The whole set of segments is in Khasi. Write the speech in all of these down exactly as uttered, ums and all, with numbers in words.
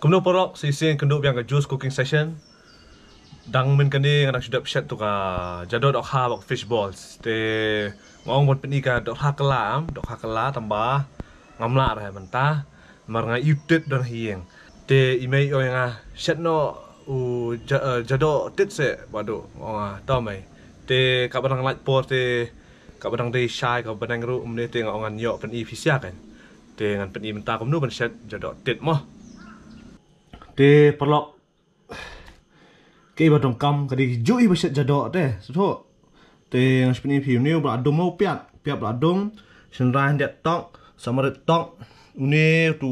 Kumno paralok, sa shisien kynduh biang ka Juice Cooking Session. Dang mynne kane nga dang shu dep shet tu ka jadoh dohkha bad fish balls. Te nga ong ban pyni ka dohkha kylla, dohkha kylla tangba ngam lah re mynta. Namar nga ïoh tit don ha ïing. Te i mei i ong ïa nga shet noh u ja-, eh, jadoh tit seh bad u. Nga ong, ah, to mei. Te kaba dang lait por te kaba dang dei shai kaba dang ruh mynne te nga ong ngan ïoh pyni phi sha kan. Te ngan pyni mynta kumno ban shet jadoh tit mo. Te paralok, kaei ba donkam ka dei juh i ba shet jadoh te. Sngewthuh. Te ngan pyni phi une u ba la dum mo, piat, piat ba la dum. Shynrai hyndiat tok, sohmarit tok. Une tu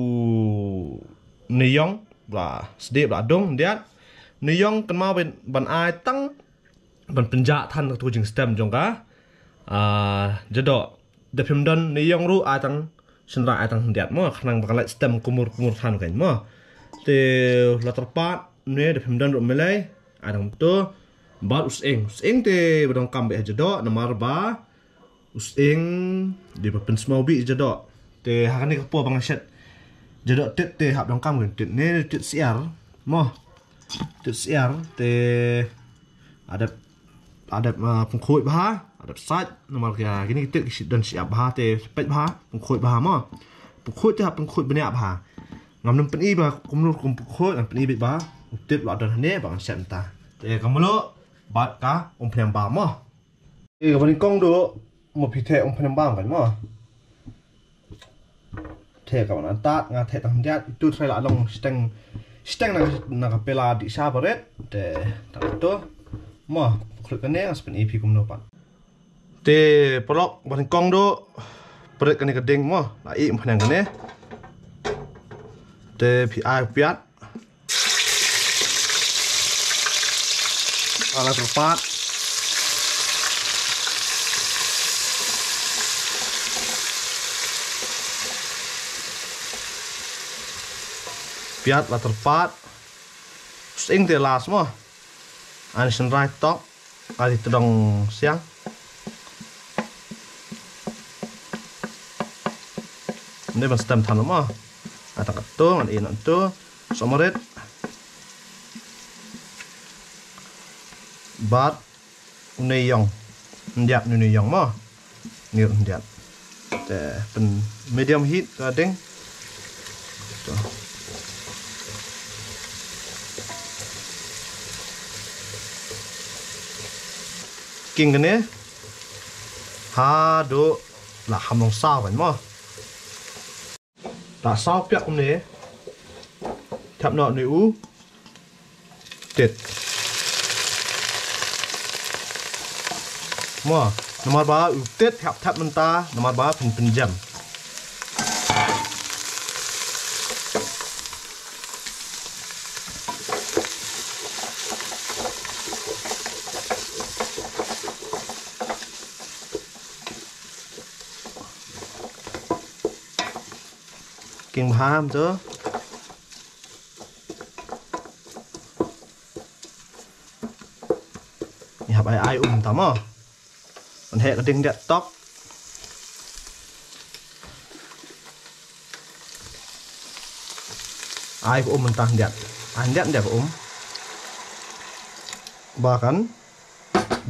une ïong ba la sdieh ba la dum hyndiat. Une ïong kynmaw ban, ban ai tang ban pynjah than katu jingstem jong ka, ah, jadoh. Da phim don une ïong ruh ai tang shynrai ai tang hyndiat mo, khnang ba ka lait stem kumur kumur than kan mo. Te la tyrpad une da phim don ruh malei ai tang tu. Bad u sying, u sying te ba donkam bha ha jadoh namar ba u sying dei ba pynsmau bha ha jadoh. Te ha kane ka por ba nga shet jadoh tit te hap donkam ka tit ne tit syiar mo. Tit syiar te adep, adep, ah, pynkhuid bha, adep sait namar ka kine ki tit ki don shyiap bha te peit bha, pynkhuid bha mo. Pynkhuid te hap pynkhuid bniah bha. Ngam nym pyni ba kumno kum pynkhuid, ngan pyni beit ba u tit ba don hangne ba ngan shet mynta. Te ka mluh bad ka umphniang bam mo. Te kaba nyngkong duh mo phi theh umphniang bam kan mo. Theh kaba na tat nga theh tang hyndiat, itu trai la long shiteng, shiteng na, na ka pela dih sha barit. Te tang tu mo, khluk kane nga sa pyni phi kumno pat. Te paralok ba nyngkong duh pret kane ka ding mo, la ih umphniang kane. Te phi ai piat. La tyrpad. Piat la tyrpad. Sying te last mo. Ai shynrai tok. Ai tdong siang. Mynne ban stem than mo. Ai tang katu ngan ih noh tu. Sohmarit. Bad une ïong. Hyndiat une ïong mo. Ngir hyndiat. Te pyn medium heat ka ding. Tu. King kane. Haduh la kham long saw kan mo. La saw piak kumne. Thep noh une u tit. Mo, namar ba u tit hap thep mynta, namar ba phin pynjem. King bha mo tu. Ngi hap ai ai um ta mo. Ban heh ka ding diat tok. Ai ka um mynta diat. Ai diat diat ka um. Ba kan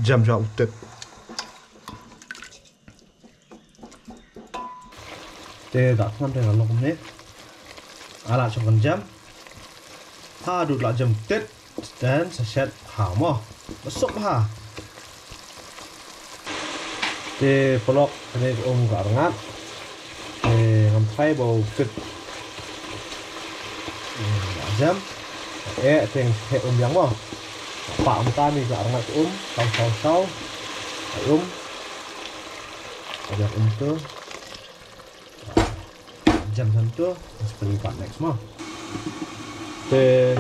jem jua u tit. Te da thngan te la long kumne. Ala chok kan jam. Haduh la jam tit. Ten sa shet ha mo. Ba suk bha. Te paralok kane ka um ka rngat. Te ngam tharai ba u tit. Hmm, la jam. Eh, te ngam tharai um biang mo. Pa um ta ni ka rngat um. Tau tau tau. Ai um. Jar um tu. Jam santu, seperti part next mo. Te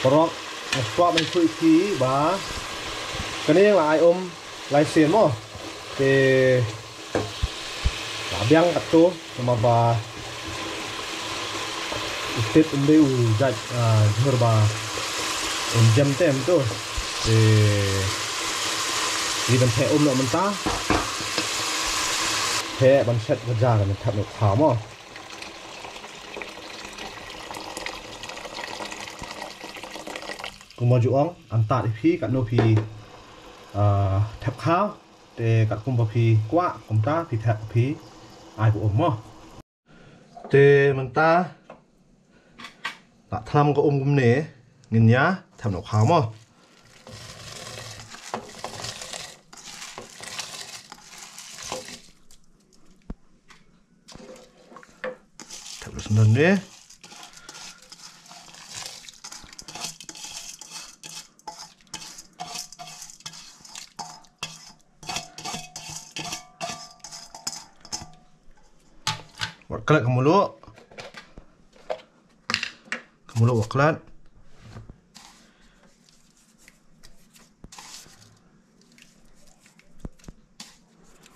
paralok, nga kwah ban khuid ki ba kane nga la ai um lai sien mo. Te la biang katto namar ba u tit um dei u jait, ah, jhur ba un jem tem tu. Te ngi ban theh um noh mynta. Theh ban shet ka ja ka mynta noh kha mo. Kumba ju ong, ym tad ïa phi katno phi, ah, thep khaw. Te katkum ba phi kwah kumta phi thep, phi ai ka um mo. Te mynta la thlam ka um kumne, ngin ïa thep noh khaw mo. Thep noh syndon ne. Wat klet ka mluh. Ka mluh wat klet.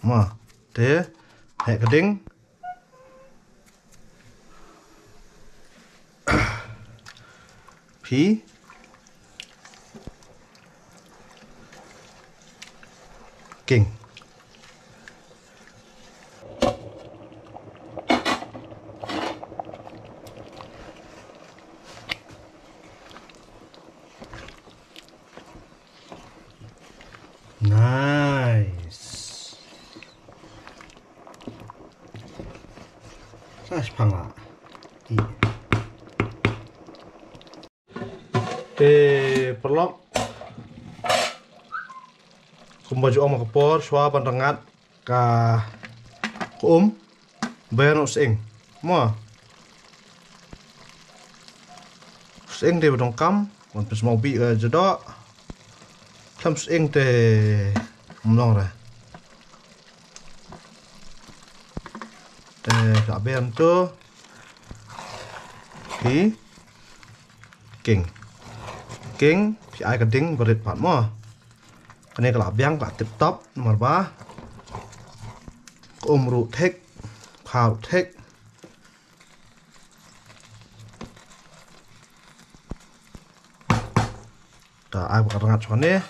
Mo, te, heh ka ding. Phi. King. Nice. Sa shipang la. I. Te paralok, kumba ju ong ha ka por, shuwa ban rngat ka, ka um, ba ïa noh sying. Mo. Sying te ba donkam, wan pynshong bih ka jadoh. Khlem sying te ym long re. Te ka biang tu. Phi. King. King, phi ai ka ding ba rit pat mo. Kane ka la biang ka la tip top, namar ba ka um ruh thik, khaw ruh thik. Te ai ba ka rngat shwa ne,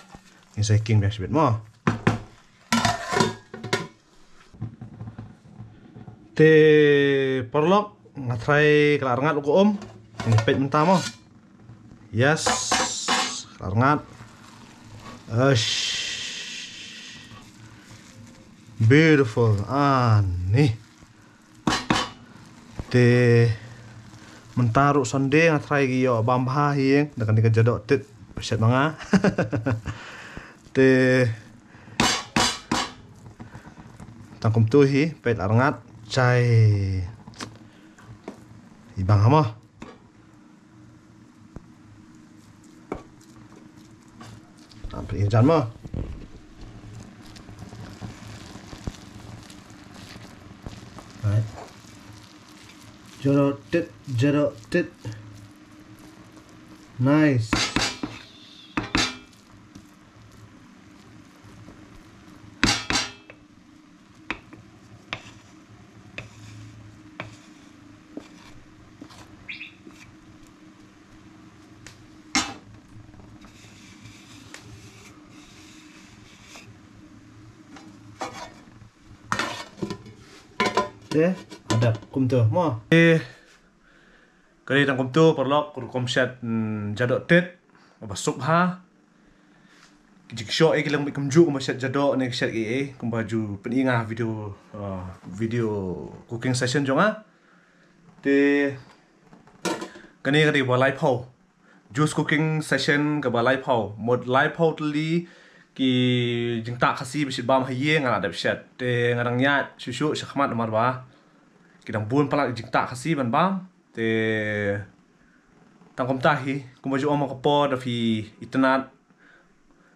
ngin sa king biang shibit mo. Te paralok, nga tharai ka la rngat u ka um. Ngin peit mynta mo. Yes. Ka la rngat. Ash. Beautiful. Ani. Te mynta ruh Sunday, nga tharai ki ïoh bam bha hi ïeng da kane ka jadoh tit ba shet ma nga. Te tang kumtu hi, peit la rngat, jai. I bang ha mo. Ah, peit jan mo. Right. Jadoh tit, jadoh tit. Nice. Te, ka dep kumto mo. Te, ka dei tang kumto paralok, ka rukom shet, mm, jadoh tit, ba suk bha. Ki jingshoh eh ki long beit kumjuh kumba shet jadoh ne ki shet kiei, kumba ju pyni nga video, uh, video cooking session jong nga. Te kane ka dei ba laiphew. Juice cooking session kaba laiphew. Mut laiphew tylli ki jingtah Khasi ba shet bam ha ïing nga la dep shet. Te nga dang ïaid shuh shuh shakhmat namar ba ki dang bun palat ki jingtah Khasi ban bam. Te tang kumta hi, kumba ju ong ha ka por, da phi itynnad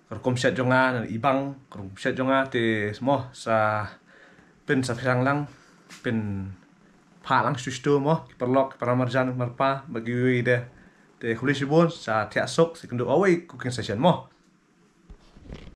ka rukom shet jong nga, na i bang ka rukom shet jong nga, te mo sa pynsaphriang lang, pynphah lang shuh shuh mo, ki paralok, ki para marjan marpa, bad kiwei de. Te khublei shibun, sa thiah suk, sa ïakynduh ha kawei cooking session mo.